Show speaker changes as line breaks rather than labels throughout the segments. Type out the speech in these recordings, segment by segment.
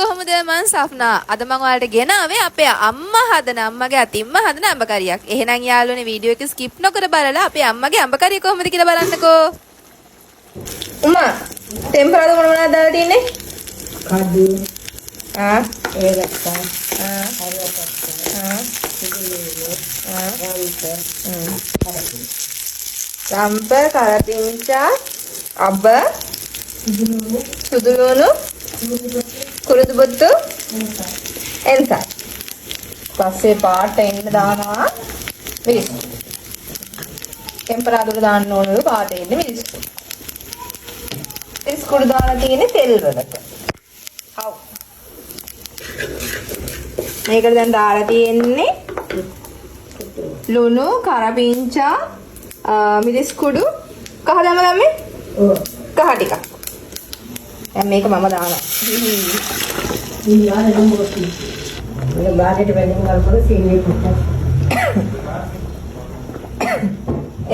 කොහොමද? මං සෆ්නා. අද මං ඔයාලට ගෙනාවේ අපේ අම්මා හදන, අම්මගේ අතින්ම හදන අඹ කරියක්. එහෙනම් යාළුවනේ, වීඩියෝ එක ස්කිප් නොකර බලලා අපේ අම්මගේ අඹ කරිය කොහොමද කියලා බලන්නකෝ. උමා, ටෙම්පරාදු මොන මොනවද දාලා තියෙන්නේ?
කඩු.
ආ.
ඒලක්කා.
ආ.
කරුවපත්ත.
ආ.
සුදුලුණු.
ආ.
රම්ප.
රම්ප, කරපිංචා, අබ,
සුදුලුණු.
සුදුලුණු, කුරුදු බොත්තු, එන්සයි. පස්සේ පාට එන්න දානවා මිරිස්. ටෙම්පරාදුර දාන්න ඕනලු පාට එන්න මිරිස්. මිරිස් කුඩු දාලා තියෙන්නේ තෙල් වලට. හව්. මේකට දැන් දාලා තියෙන්නේ ලුණු, කරපිංචා, මිරිස් කුඩු, කහ දැම්ම දැම්මේ?
ඔව්.
කහ ටිකක්. දැන් මේක මම දානවා.
ඉන්නාර නම්බුති. මම බාගෙට වැඩිම කරපුව සීනි පොට්ටක්.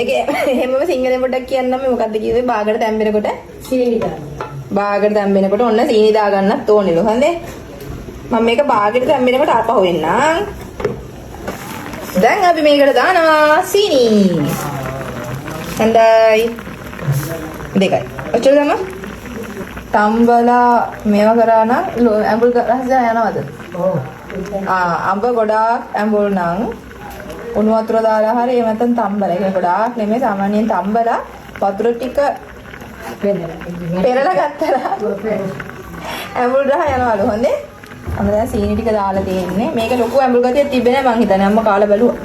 ඒක එහෙමම සිංහලෙන් පොඩ්ඩක් කියන්නම්. මේ මොකද්ද කිව්වේ, බාගට තැම්බෙනකොට?
සීනි දාන්න.
බාගට තැම්බෙනකොට ඔන්න සීනි දාගන්නත් ඕනෙලු. හරිද? මම මේක බාගෙට තැම්බෙනකොට ආපහු එන්නම්. දැන් අපි මේකට දානවා සීනි. හොඳයි. දෙකයි. ඔච්චර දැම්මා? තම්බලා මේවා කරා නම් ඇඹුල් රස යනවද?
ඔව්.
ආ, අඹ ගොඩාක් ඇඹුල් නම් උණු වතුර දාලා හරි, එහෙම නැත්නම් තම්බලා. ඒ කියන්නේ ගොඩාක් නෙමෙයි, සාමාන්‍යයෙන් තම්බලා වතුර ටික පෙරලා ගත්තලා ඇඹුල් රහ යනවලු. හොඳේ. අම්ම දැන් සීනි ටික දාලා තියෙන්නේ. මේක ලොකු ඇඹුල් ගතියක් තිබ්බේ නෑ මං හිතන්නේ. අම්මා කාලා බැලුවා.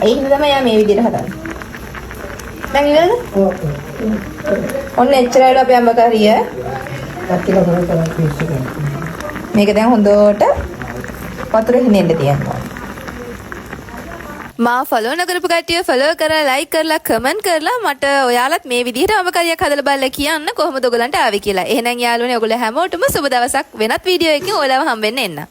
ඒ හින්දා තමයි යා මේ විදිහට හදන්නේ. දැන් ඉවරද?
ඔව්.
ඔන්න එච්චරයිලු අපේ අඹ කරිය.
කට්ටිය කරලා තමයි පිස්සු.
මේක දැන් හොඳට වතුර හිනෙන්න තියන්න ඕනේ. මා ෆලෝ නොකරපු කට්ටිය ෆලෝ කරලා, ලයික් කරලා, කමෙන්ට් කරලා මට ඔයාලත් මේ විදිහට අඹ කරියක් හදලා බලලා කියන්න කොහොමද ඔයගලන්ට ආවේ කියලා. එහෙනම් යාළුවනේ, ඔයගොල්ලෝ හැමෝටම සුබ දවසක්. වෙනත් වීඩියෝ එකකින් ඔයාලව හම්බෙන්න එන්න.